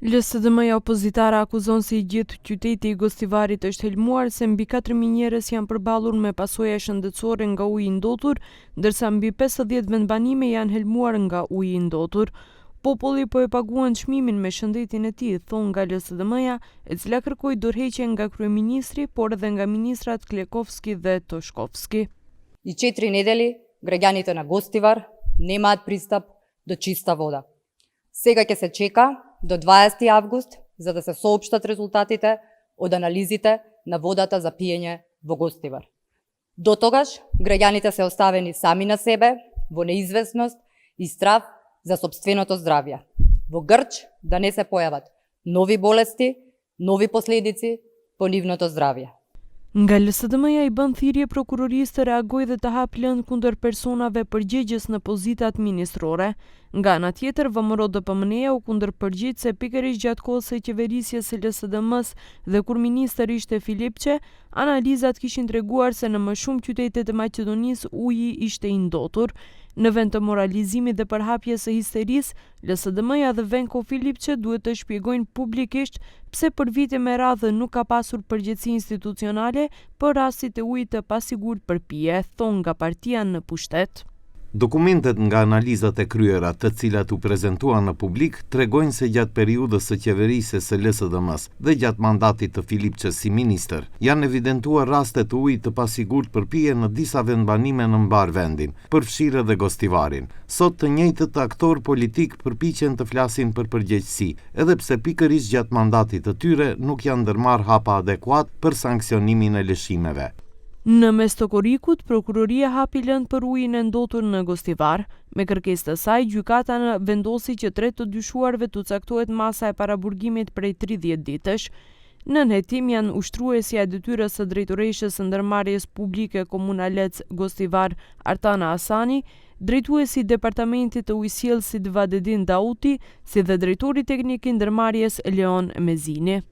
LSDM-ja opozitare akuzon se i gjithë qyteti i Gostivarit është helmuar se mbi 4.000 njerëz janë përballur me pasoja shëndetësore nga uji i ndotur, ndërsa mbi 50 vendbanime janë helmuar nga uji i ndotur. Populli po e paguan çmimin me shëndetin e tij, thonë nga LSDM-ja, e cila kërkoi dorëheqje nga kryeministri, por edhe nga ministrat Klekovski dhe Toshkovski. И четири недели граѓаните на Гостивар немаат пристап до чиста вода. Сега ќе се чека до 20 август за да се соопштат резултатите од анализите на водата за пиење во Гостивар. До тогаш, граѓаните се оставени сами на себе, во неизвестност и страв за сопственото здравје. Во грч да не се појават нови болести, нови последици по нивното здравје. Nga LSDM-ja i bën thirrje prokurorisë të reagojë dhe të hapë lëndë kundër personave përgjegjës në pozitat ministrore. Nga ana tjetër, VMRO-DPMNE-ja u kundërpërgjigj se pikërisht gjatë kohës së qeverisjes së LSDM-së dhe kur ministër ishte Filipçe, analizat kishin treguar se në më shumë qytete të Maqedonisë uji ishte i ndotur. Në vend të moralizimit dhe përhapjes së histerisë, LSDM-ja dhe Venko Filipçe duhet të shpjegojnë publikisht pse për vite me radhë nuk ka pasur përgjegjësi institucionale për rastet e ujit të pasigurt për pije, thonë nga partia në pushtet. Dokumentet nga analizat e kryera, të cilat u prezentuan në publik, tregojnë se gjatë periudhës së qeverisjes së LSDM-së dhe gjatë mandatit të Filipçes si ministër, janë evidentuar raste të ujit të pasigurt për pije në disa vendbanime në mbarë vendin, përfshirë edhe Gostivarin. Sot të njëjtët aktorë politikë përpiqen të flasin për përgjegjësi, edhe pse pikërisht gjatë mandatit të tyre nuk janë ndërmarrë hapa adekuat për sanksionimin e lëshimeve. Në mes të korrikut, prokuroria hapi lëndë për ujin e ndotur në Gostivar. Me kërkesë të saj, gjykata në vendosi që tre të dyshuarve t'u caktohet masa e paraburgimit prej 30 ditësh. Nën hetim janë ushtruesja e detyrës së drejtoreshës së ndërmarrjes publike Komunalec Gostivar Artana Asani, drejtuesi i departamentit të ujësjellësit Vadedin Dauti, si dhe drejtori teknik i ndërmarrjes Leon Mezini.